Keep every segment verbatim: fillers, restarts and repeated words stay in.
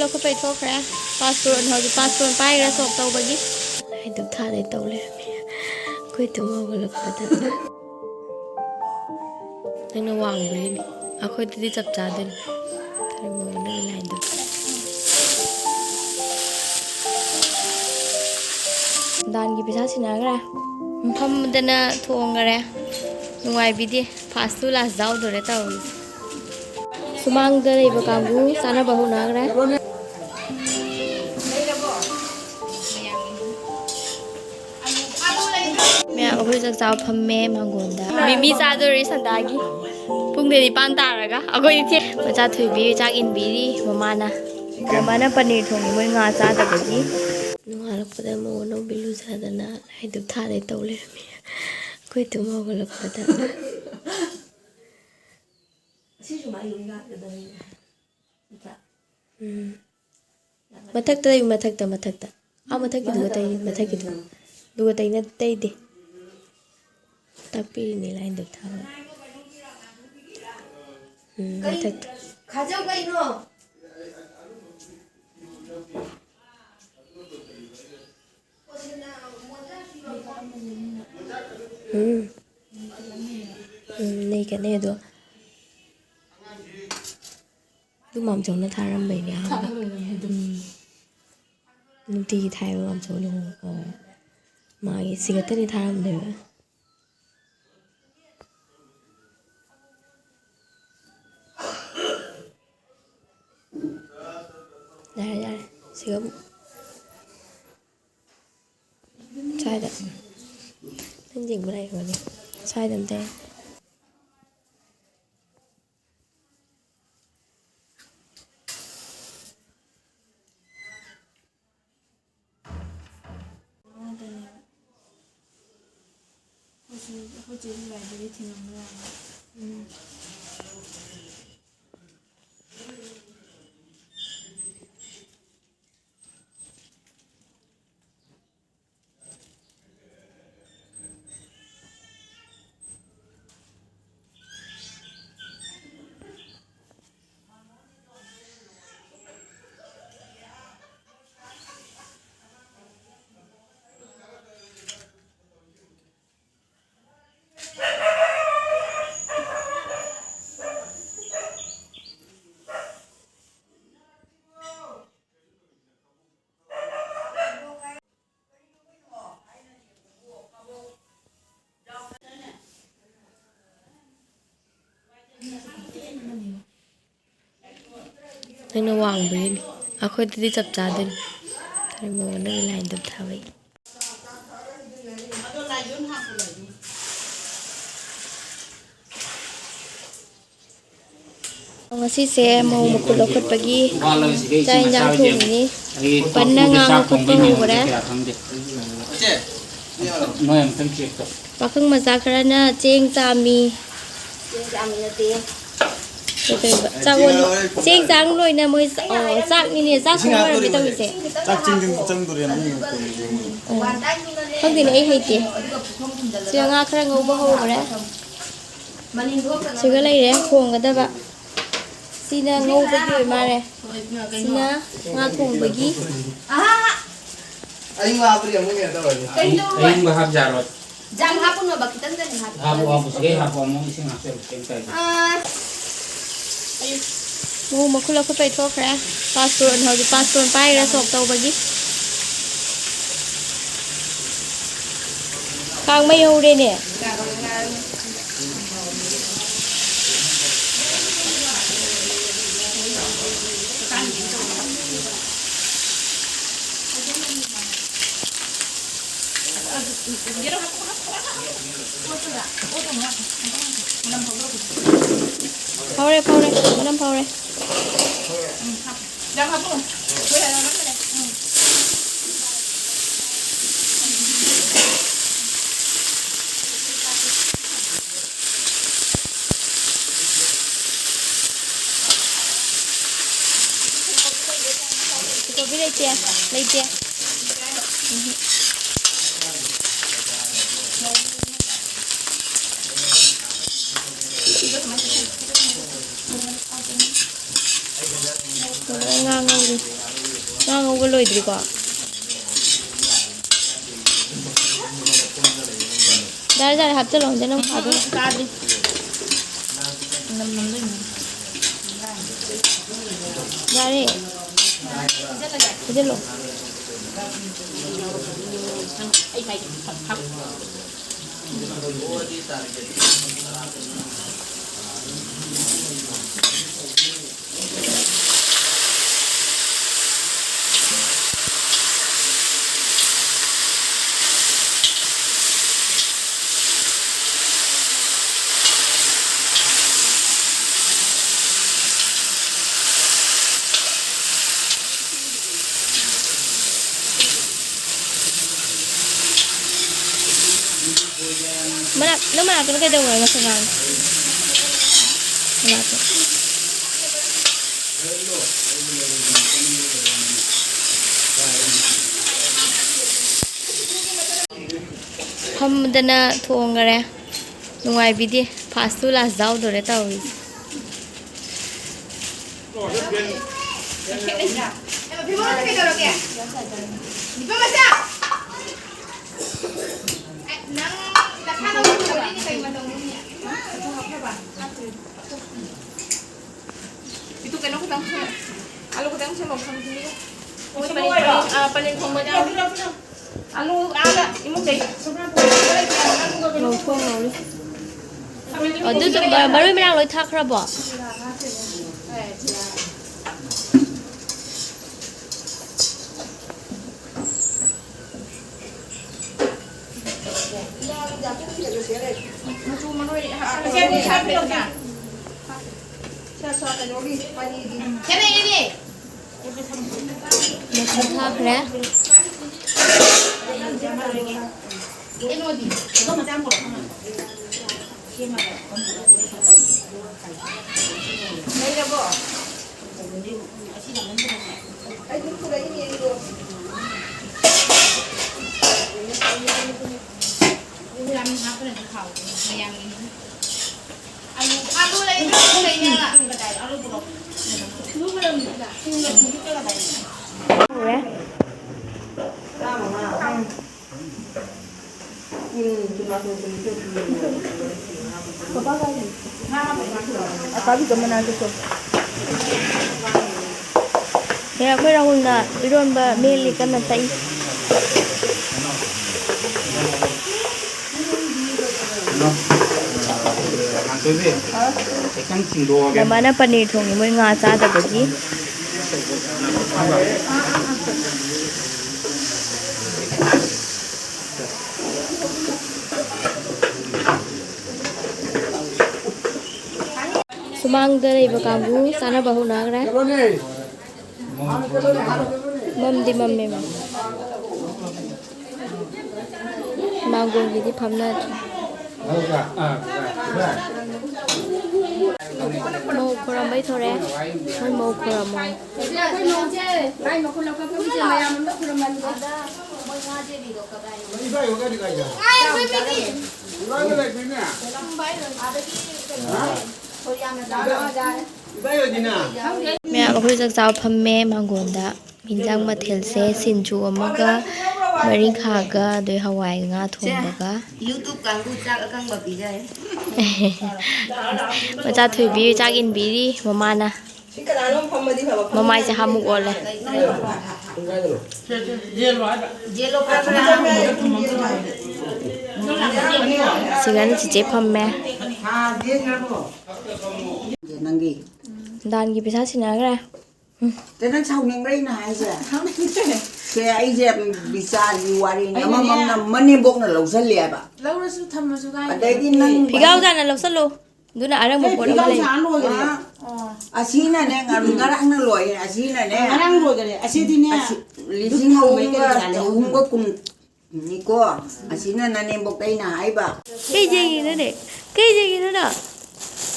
ꯂꯧꯈꯠꯄꯩ ꯊꯣꯛꯈ꯭ꯔꯦ꯫ ꯄꯥꯁꯇꯣꯟ, ꯍꯧꯖꯤꯛ ꯄꯥꯁꯇꯣꯟ ꯄꯥꯏꯈ꯭ꯔꯦ ꯁꯣꯞ ꯇꯧꯕꯒꯤ꯫ ꯍꯥꯏꯗꯨ ꯊꯥꯗꯩ ꯇꯧ ꯂꯩꯔꯝꯃꯦ ꯑꯩꯈꯣꯏ ꯇꯨꯝ ꯍꯧꯒꯠꯂꯛꯄꯗ꯫ ꯅꯪꯅ ꯋꯥꯡꯕꯒꯤꯅꯤ꯫ ꯑꯩꯈꯣꯏꯗꯗꯤ ꯆꯞ ꯆꯥꯗꯣꯏꯅꯤ꯫ ꯈꯔ ꯃꯨꯕꯅ ꯂꯥꯏꯟꯗꯨ꯫ ꯗꯥꯟꯒꯤ ꯄꯩꯁꯥ ꯁꯤꯟꯅꯈ꯭ꯔꯦ꯫ ꯐꯝꯗꯅ ꯊꯣꯡꯈꯔꯦ꯫ ꯅꯨꯡꯉꯥꯏꯕꯤꯗꯦ꯫ First to last ꯌꯥꯎꯗꯣꯔꯦ ꯇꯧꯔꯤꯁꯦ꯫ ꯁꯨꯃꯥꯡꯗ ꯂꯩꯕ ꯀꯥꯡꯕꯨ ꯆꯥꯅꯕ ꯍꯧꯅꯈ꯭ꯔꯦ꯫ ꯃꯌꯥꯝ ꯑꯩꯈꯣꯏ ꯆꯥꯛ ꯆꯥꯕ ꯐꯝꯃꯦ ꯃꯥꯡꯒꯣꯟꯗ꯫ ꯃꯤꯃꯤ ꯆꯥꯗꯣꯔꯤ ꯁꯟꯗꯥꯒꯤ꯫ ꯄꯨꯡꯗꯤ ꯅꯤꯄꯥꯟ ꯇꯥꯔꯒ ꯑꯩꯈꯣꯏꯗꯤ ꯊꯦꯡ-, ꯃꯆꯥ ꯊꯣꯏꯕꯤ ꯆꯥꯛ ꯏꯟꯕꯤꯔꯤ ꯃꯃꯥꯅ꯫ ꯃꯃꯥꯅ ꯄꯅꯤꯔ ꯊꯣꯡꯉꯤ ꯃꯣꯏ ꯉꯥ ꯆꯥꯗꯕꯒꯤ꯫ ꯅꯣꯡꯉꯥꯜꯂꯛꯄꯗ ꯃꯣꯃꯣꯟ ꯑꯅꯧꯕꯤ ꯂꯨꯖꯗꯅ ꯂꯥꯏꯗꯨꯛ ꯊꯥꯗꯩ ꯇꯧ ꯂꯩꯔꯝꯃꯤ꯫ ꯑꯩꯈꯣꯏ ꯇꯨꯝ ꯍꯧꯒꯠꯂꯛꯄꯗ꯫ ꯁꯤꯁꯨ ꯃꯥꯏ ꯌꯨꯝ ꯌꯥꯗꯕꯅꯤꯅꯦ꯫ ꯅꯠꯇ꯭ꯔꯥ? ꯎꯝ꯫ ꯃꯊꯛꯇ ꯂꯩꯌꯨ, ꯃꯊꯛꯇ, ꯃꯊꯛꯇ꯫ ꯑꯥ, ꯃꯊꯛꯀꯤꯗꯨꯒ ꯇꯩ, ꯃꯊꯛꯀꯤꯗꯨ꯫ ꯑꯗꯨꯒ ꯇꯩꯅ-, ꯇꯩꯗꯦ꯫ ꯇꯥꯛꯄꯤꯔꯤꯅꯤ ꯂꯥꯏꯟꯗꯨ ꯊꯥꯕ꯫ ꯎꯝ, ꯀꯩ ꯃꯊꯛꯇ꯫ ꯈꯥꯖꯧ ꯀꯩꯅꯣ? ꯎꯝ꯫ ꯎꯝ, ꯅꯩ ꯈꯦꯠꯅꯩ ꯑꯗꯣ꯫ ꯑꯗꯨ ꯃꯥꯝꯆꯧꯅ ꯊꯥꯔꯝꯕꯩꯅꯦ ꯑꯍꯥꯟꯕ꯫ ꯊꯥꯔꯝꯕꯩꯅꯦ ꯑꯗꯨꯝ꯫ ꯎꯝ꯫ ꯅꯨꯡꯇꯤꯒꯤ ꯊꯥꯏꯕ ꯃꯥꯝꯆꯧ ꯂꯨꯍꯣꯡꯕ꯫ ꯃꯥꯒꯤ ꯁꯤꯒꯠꯇꯅꯤ ꯊꯥꯔꯝꯗꯣꯏꯕ꯫ ꯌꯥꯔꯦ, ꯌꯥꯔꯦ꯫ ꯁꯤꯒ ꯑꯃꯨꯛ ꯁ꯭ꯋꯥꯏꯗ꯫ ꯅꯪ ꯌꯦꯡꯕ ꯂꯥꯛꯏꯔꯣꯅꯦ? ꯁ꯭ꯋꯥꯏꯗ ꯑꯝꯇ ꯌꯦꯡꯉꯣ꯫ ꯑꯩꯈꯣꯏ ꯆꯦꯒꯤ library ꯊꯤꯉꯝꯕ ꯌꯥꯅꯤ꯫ ꯎꯝ꯫ ꯅꯪꯅ ꯋꯥꯡꯕꯒꯤꯅꯤ꯫ ꯑꯩꯈꯣꯏꯗꯗꯤ ꯆꯞ ꯆꯥꯗꯣꯏꯅꯤ꯫ ꯊꯣꯏꯃꯣ ꯅꯪꯒꯤ ꯂꯥꯏꯟꯗ ꯊꯥꯕꯩ꯫ ꯉꯁꯤꯁꯦ ꯃꯧ ꯃꯀꯨ ꯂꯧꯈꯠꯄꯒꯤ ꯆꯥꯛ ꯌꯦꯟꯁꯥꯡ ꯊꯣꯡꯉꯤꯅꯤ꯫ ꯄꯟꯅ ꯉꯥ ꯉꯧꯕ ꯍꯧꯈ꯭ꯔꯦ꯫ ꯄꯥꯈꯪ ꯃꯆꯥ ꯈꯔꯅ ꯆꯦꯡ ꯆꯥꯝꯃꯤ꯫ ꯀꯩꯗꯧꯔꯤꯕ? ꯆꯥꯛ ꯑꯣꯟ-, ꯆꯦꯡ ꯆꯥꯡ ꯂꯣꯏꯅ ꯃꯣꯏ ꯆ-, ꯑꯣ, ꯆꯥꯛꯅꯤꯅꯦ, ꯆꯥꯛ ꯊꯣꯡ ꯂꯣꯏꯔꯝꯃꯦ ꯇꯧꯔꯤꯁꯦ꯫ ꯆꯥꯛ ꯆꯦꯡ ꯆꯪꯗꯣꯔꯦ, ꯃꯤ ꯉꯧꯕ꯫ ꯑꯣ꯫ ꯈꯪꯗꯦꯅꯦ, ꯑꯩ ꯍꯩꯇꯦ꯫ ꯁꯤꯗ ꯉꯥ ꯈꯔ ꯉꯧꯕ ꯍꯧꯈ꯭ꯔꯦ꯫ ꯁꯤꯒ ꯂꯩꯔꯦ ꯊꯣꯡꯒꯗꯕ꯫ ꯁꯤꯅ ꯉꯧꯕꯒꯤ ꯑꯣꯏ ꯃꯥꯜꯂꯦ꯫ ꯁꯤꯅ ꯉꯥ ꯊꯣꯡꯕꯒꯤ꯫ ꯑꯌꯤꯡꯕ ꯍꯥꯞ ꯌꯥꯔꯣꯏ꯫ ꯖꯥꯝ ꯍꯥꯞꯄꯨꯅꯣꯕ, ꯈꯤꯇꯪꯗꯅꯤ ꯍꯥꯞꯄꯨ꯫ ꯍꯥꯞꯄꯨ, ꯍꯥꯞꯄꯨ, ꯁꯤꯗꯩ ꯍꯥꯞꯄꯨ, ꯑꯃꯨꯛ ꯏꯁꯤꯡ ꯍꯥꯞꯆꯤꯜꯂꯨ, ꯀꯩꯝ ꯀꯥꯏꯗꯦ꯫ ꯑꯥ꯫ ꯃꯣꯔꯣꯛ ꯃꯈꯨ ꯂꯧꯈꯠꯄ ꯏꯊꯣꯛꯈ꯭ꯔꯦ꯫ ꯄꯥꯁꯇꯣꯟ, ꯍꯧꯖꯤꯛ ꯄꯥꯁꯇꯣꯟ ꯄꯥꯏꯔꯒ ꯁꯣꯛ ꯇꯧꯕꯒꯤ꯫ ꯈꯥꯡ ꯃꯩ ꯍꯧꯔꯦꯅꯦ꯫ ꯐꯥꯎꯔꯦ, ꯐꯥꯎꯔꯦ, ꯃꯅꯝ ꯐꯥꯎꯔꯦ꯫ ꯀꯣꯕꯤ ꯂꯩꯇꯦ, ꯂꯩꯇꯦ꯫ ꯎꯝ꯫ ꯉꯥ ꯉꯧꯔꯤ꯫ ꯉꯥ ꯉꯧꯕ ꯂꯣꯏꯗ꯭ꯔꯤꯀꯣ? ꯌꯥꯔꯦ, ꯌꯥꯔꯦ, ꯍꯥꯞꯆꯜꯂꯣ, ꯍꯟꯗꯛ ꯅꯪ ꯐꯥꯗꯣꯏꯅꯦ꯫ ꯆꯥꯗ꯭ꯔꯤ꯫ ꯅꯝ ꯅꯝꯗꯣꯏꯅꯦ꯫ ꯌꯥꯔꯦ꯫ ꯍꯩꯖꯜꯂꯣ꯫ ꯅꯪ ꯃꯅꯥꯛꯇꯅ ꯀꯩꯗꯧꯕ ꯉꯁꯤ ꯉꯥꯡ? ꯃꯅꯥꯛꯇ꯫ ꯐꯝꯗꯅ ꯊꯣꯡꯈꯔꯦ꯫ ꯅꯨꯡꯉꯥꯏꯕꯤꯗꯦ꯫ First to last ꯌꯥꯎꯗꯣꯔꯦ ꯇꯧꯔꯤꯁꯦ꯫ ꯅꯪ ꯅꯁꯥꯅ ꯇꯧꯔꯤꯅꯤ ꯀꯩ ꯃꯇꯧꯅꯤ? ꯏꯇꯨ, ꯀꯩꯅꯣ ꯈꯤꯇꯪ ꯁꯦꯝꯃꯣ꯫ ꯑꯂꯨ ꯈꯤꯇꯪ ꯁꯦꯝꯃꯣ, ꯊꯝꯈꯤꯅꯤꯗ꯫ ꯃꯣꯏ ꯄꯅꯤꯔ, ꯄꯅꯤꯔ, ꯑ, ꯄꯅꯤꯔ ꯊꯣꯡꯕꯗ ꯑꯂꯨ ꯑꯥꯗ ꯏꯃꯨꯡꯗꯩ ꯉꯧꯊꯣꯛ ꯉꯧꯔꯤ꯫ ꯑꯗꯨꯁꯨ ꯃ-, ꯃꯔꯣꯏ ꯃꯔꯥꯡ ꯂꯣꯏ ꯊꯥꯛꯈ꯭ꯔꯕꯣ? ꯃꯆꯨ ꯃꯔꯣꯏ ꯍꯥꯞꯄꯦꯗꯅ꯫ ꯃꯆꯨ ꯊꯥꯛꯈ꯭ꯔꯦ꯫ ꯂꯩꯔꯕꯣ? ꯍꯧꯔꯦ꯫ ꯑꯦ, ꯑꯩꯈꯣꯏ ꯔꯥꯍꯨꯜꯅ ꯏꯔꯣꯟꯕ ꯃꯦꯠꯂꯤ, ꯀꯟꯅ ꯇꯛꯏ꯫ ꯃꯃꯥꯅ ꯄꯅꯤꯔ ꯊꯣꯡꯉꯤ, ꯃꯣꯏ ꯉꯥ ꯆꯥꯗꯕꯒꯤ꯫ ꯁꯨꯃꯥꯡꯗ ꯂꯩꯕ ꯀꯥꯡꯕꯨ ꯆꯥꯅꯕ ꯍꯧꯅꯈ꯭ꯔꯦ꯫ ꯃꯝꯗꯤ ꯃꯝꯃꯦ, ꯃꯝ꯫ ꯃꯥꯡꯒꯣꯟꯒꯤꯗꯤ ꯐꯝꯅꯗ꯭ꯔꯤ꯫ ꯃꯧ ꯈꯣꯏꯔꯝꯕꯩ ꯊꯣꯔꯛꯑꯦ꯫ ꯃꯣꯏ ꯃꯧ ꯈꯣꯏꯔꯝꯃꯣ꯫ ꯑꯩꯈꯣꯏ ꯃꯧꯁꯦ ꯂꯥꯏ ꯃꯈꯨꯠ ꯂꯧꯈꯠꯄꯒꯤꯁꯦ ꯃꯌꯥꯝ ꯑꯝꯇ ꯈꯨꯔꯨꯝꯍꯟꯒꯦ꯫ ꯏꯕꯥꯏ ꯍꯣꯏꯒꯗꯤ ꯀꯥꯏꯗ? ꯏꯕꯥꯏ ꯍꯣꯏ ꯂꯩꯇꯦꯅꯦ꯫ ꯏꯕꯥꯏ ꯍꯣꯏꯗꯤ ꯀꯥꯏꯗ? ꯏꯕꯥꯏ ꯍꯣꯏꯗꯤꯅꯦ꯫ ꯃꯌꯥꯝ ꯑꯩꯈꯣꯏ ꯆꯥꯛ ꯆꯥꯕ ꯐꯝꯃꯦ ꯃꯥꯡꯒꯣꯟꯗ꯫ ꯏꯟꯖꯥꯡ ꯃꯊꯦꯜꯁꯦ ꯁꯤꯡꯖꯨ ꯑꯃꯒ, ꯉꯥꯔꯤꯡꯈꯥꯒ, ꯑꯗꯩ ꯍꯋꯥꯏ ꯉꯥ ꯊꯣꯡꯕꯒ꯫ YouTube ꯀꯥꯡꯕꯨ ꯆꯥꯛ ꯑꯀꯪꯕ ꯄꯤꯖꯔꯦ꯫ ꯃꯆꯥ ꯊꯣꯏꯕꯤ ꯆꯥꯛ ꯏꯟꯕꯤꯔꯤ ꯃꯃꯥꯅ꯫ ꯁꯤ ꯀꯅꯥꯅꯣꯝ ꯐꯝꯃꯗꯤ ꯐꯕ, ꯃꯃꯥꯏꯁꯦ ꯍꯥꯃꯨꯛ ꯑꯣꯜꯂꯦ꯫ ꯌꯦꯜꯂꯣ ꯈꯔ ꯈꯔ ꯍꯥꯞꯄꯣ꯫ ꯁꯤꯒꯅ ꯆꯤꯆꯦ ꯐꯝꯃꯦ꯫ ꯅꯪꯒꯤ ꯗꯥꯟꯒꯤ ꯄꯩꯁꯥ ꯁꯤꯟꯅꯈ꯭ꯔꯦ꯫ ꯎꯝ꯫ ꯅꯪ ꯁꯥꯎꯅꯤꯡꯕ꯭ꯔꯥ ꯑꯩꯅ ꯍꯥꯏꯁꯦ? ꯁꯥꯎꯅꯤꯡꯗꯦ꯫ ꯁꯦ, ꯑꯩꯁꯦ ꯕꯤꯆꯥꯔꯒꯤ ꯋꯥꯔꯤꯅꯤ꯫ ꯑꯩꯅꯅꯦ꯫ ꯑꯃꯃꯝꯅ ꯃꯅꯦꯝꯕꯣꯛꯅ ꯂꯧꯁꯜꯂꯦꯕ꯫ ꯂꯧꯔꯁꯨ ꯊꯝꯃꯁꯨ ꯀꯥꯏꯗꯦ꯫ ꯑꯗꯩꯗꯤ ꯅꯪ ꯐꯤꯒꯥꯎ ꯇꯥꯅ ꯂꯧꯁꯜꯂꯣ꯫ ꯑꯗꯨꯅ ꯑꯔꯪꯕ ꯍꯦ, ꯄꯣꯠ ꯑꯃ ꯐꯤꯒꯥꯎ ꯂꯩ꯫ ꯁꯥ ꯂꯣꯏꯈꯔꯦ꯫ ꯑ, ꯑꯁꯤꯅꯅꯦ, ꯉ-, ꯉꯔꯥꯡꯅ ꯂꯣꯏꯔꯦ꯫ ꯑꯁꯤꯅꯅꯦ꯫ ꯉꯔꯥꯡ ꯂꯣꯏꯈꯔꯦ꯫ ꯑꯁꯤꯗꯤꯅꯦ, ꯑꯁꯤ, ꯗꯨꯛ ꯂꯤꯁꯤꯡ ꯊꯥꯎꯃꯩ ꯑꯍꯨꯝꯒ ꯀꯔꯤ ꯀꯔꯥ ꯂꯩꯍꯧꯕꯅꯤ꯫ ꯆꯍꯨꯝꯒ ꯀꯨꯟꯅꯤꯀꯣ꯫ ꯑꯁꯤꯅ ꯅꯅꯦꯝꯕꯣꯛꯇ ꯑꯩꯅ ꯍꯥꯏꯕ꯫ ꯀꯩ ꯌꯦꯡꯉꯤꯅꯣꯅꯦ? ꯀꯩ ꯌꯦꯡꯉꯤꯅꯣ ꯅꯪ?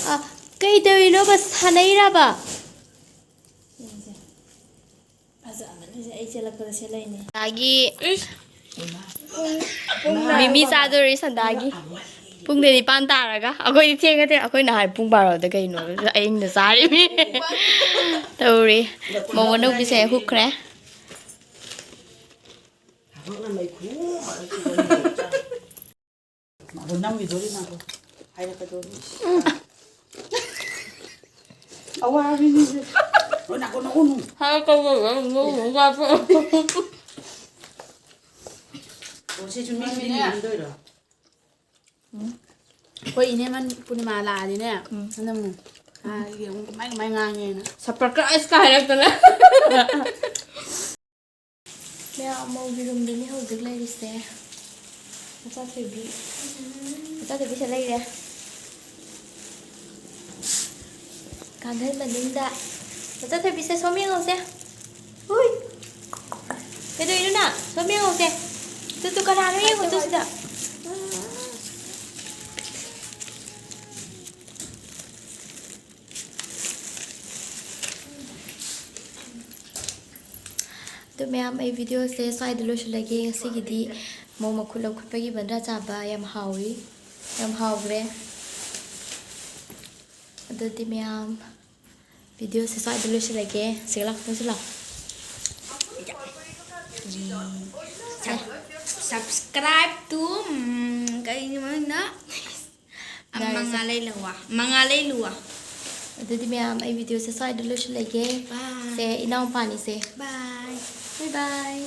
ꯑ, ꯀꯩ ꯇꯧꯔꯤꯅꯣꯕ? ꯁꯥꯟꯅꯩꯔꯕ? ꯌꯦꯡꯁꯦ꯫ ꯐꯖꯕꯅꯤꯁꯦ, ꯑꯩ ꯆꯦꯜꯂꯛꯄꯗ ꯁꯦꯠꯂꯛꯏꯅꯦ꯫ ꯁꯟꯗꯥꯒꯤ ꯃꯤꯃꯤ ꯆꯥꯗꯣꯔꯤ ꯁꯟꯗꯥꯒꯤ꯫ ꯄꯨꯡꯗꯤ ꯅꯤꯄꯥꯟ ꯇꯥꯔꯒ꯫ ꯑꯩꯈꯣꯏꯗꯤ ꯊꯦꯡꯉ ꯊꯦꯡ-, ꯑꯩꯈꯣꯏꯅ ꯍꯥꯏ ꯄꯨꯡ ꯕꯥꯔꯣꯗ ꯀꯩꯅꯣ ꯑꯩꯅ ꯆꯥꯔꯤꯃꯤ꯫ ꯇꯧꯔꯤ꯫ ꯃꯧ ꯑꯅꯧꯕꯤꯁꯦ ꯍꯨꯛꯈ꯭ꯔꯦ꯫ ꯊꯕꯛꯅ ꯃꯩꯈꯨ ꯃꯔꯛꯁꯤꯗ ꯅꯪꯒꯤꯗꯣꯔꯤ ꯅꯪꯕꯨ ꯍꯥꯏꯔꯛꯀꯗꯣꯔꯤ꯫ ꯑꯋꯥꯕꯤꯅꯤꯁꯦ꯫ ꯂꯣꯏ ꯅꯥꯀꯣꯡ ꯅꯥꯀꯣꯡ ꯅꯨꯡ꯫ ꯍꯥꯏꯔꯛꯀꯗꯣꯔꯤ, ꯅꯣꯡ ꯅꯣꯡ ꯀꯥꯞꯄ꯫ ꯑꯣ, ꯁꯤꯁꯨ ꯃꯤꯒꯤꯗꯤ ꯌꯦꯡꯗꯣꯏꯔꯣ? ꯎꯝ꯫ ꯑꯩꯈꯣꯏ ꯏꯅꯦꯃꯟ ꯄꯨꯔꯅꯤꯃꯥ ꯂꯥꯛꯑꯗꯤꯅꯦ, ꯎꯝ꯫ ꯍꯟꯗꯛ ꯑꯃꯨꯛ, ꯑꯥ, ꯌꯦꯡꯉꯨ ꯀꯃꯥꯏ ꯀꯃꯥꯏ ꯉꯥꯡꯉꯦꯅ꯫ ꯁꯄ꯭ꯔꯀꯥꯁ ꯀꯥꯏꯔꯛꯇꯅ꯫ ꯃꯌꯥꯝ ꯑꯃꯧꯒꯤ ꯔꯨꯝꯗꯅꯤ ꯍꯧꯖꯤꯛ ꯂꯩꯔꯤꯁꯦ꯫ ꯃꯆꯥꯊꯣꯏꯕꯤ꯫ ꯃꯆꯥꯊꯣꯏꯕꯤꯁꯦ ꯂꯩꯔꯦ꯫ ꯀꯥꯡꯈꯜ ꯃꯅꯨꯡꯗ꯫ ꯃꯆꯥꯊꯣꯏꯕꯤꯁꯦ ꯁꯣꯝ ꯌꯦꯡꯉꯧꯁꯦ꯫ ꯍꯨꯏ꯫ ꯀꯩꯗꯧꯔꯤꯅꯣ ꯅꯪ? ꯁꯣꯝ ꯌꯦꯡꯉꯧꯁꯦ꯫ ꯇꯨ, ꯇꯨ, ꯀꯅꯥꯅꯣ ꯌꯦꯡꯉꯨ ꯇꯨ ꯁꯤꯗ꯫ ꯑꯗꯨ ꯃꯌꯥꯝ, ꯑꯩ ꯚꯤꯗꯤꯑꯣꯁꯦ ꯁ꯭ꯋꯥꯏꯗ ꯂꯣꯏꯁꯤꯜꯂꯒꯦ꯫ ꯉꯁꯤꯒꯤꯗꯤ ꯃꯣꯃꯣ ꯃꯈꯨꯠ ꯂꯧꯈꯠꯄꯒꯤ ꯕꯟꯗ꯭ꯔꯥ ꯆꯥꯕ ꯌꯥꯝ ꯍꯥꯎꯏ, ꯌꯥꯝ ꯍꯥꯎꯈ꯭ꯔꯦ꯫ ꯑꯗꯨꯗꯤ ꯃꯌꯥꯝ, ꯚꯤꯗꯤꯑꯣꯁꯦ ꯁ꯭ꯋꯥꯏꯗ ꯂꯣꯏꯁꯤꯜꯂꯒꯦ꯫ ꯁꯤꯒ ꯂꯥꯛ, ꯅꯪꯁꯨ ꯂꯥꯛ꯫ Subscribe to, ꯎꯝ, ꯀꯩꯅꯣ ꯃꯃꯤꯡꯅ? ꯌꯥꯔꯦꯁꯦ꯫ ꯃꯉꯥ ꯂꯩ ꯂꯨꯋꯥ꯫ ꯃꯉꯥ ꯂꯩ ꯂꯨꯋꯥ꯫ ꯑꯗꯨꯗꯤ ꯃꯌꯥꯝ, ꯑꯩ ꯚꯤꯗꯤꯑꯣꯁꯦ ꯁ꯭ꯋꯥꯏꯗ ꯂꯣꯏꯁꯤꯜꯂꯒꯦ꯫ Bye. ꯁꯦ, ꯏꯅꯥꯎꯄꯥꯅꯤꯁꯦ꯫ Bye. Bye bye.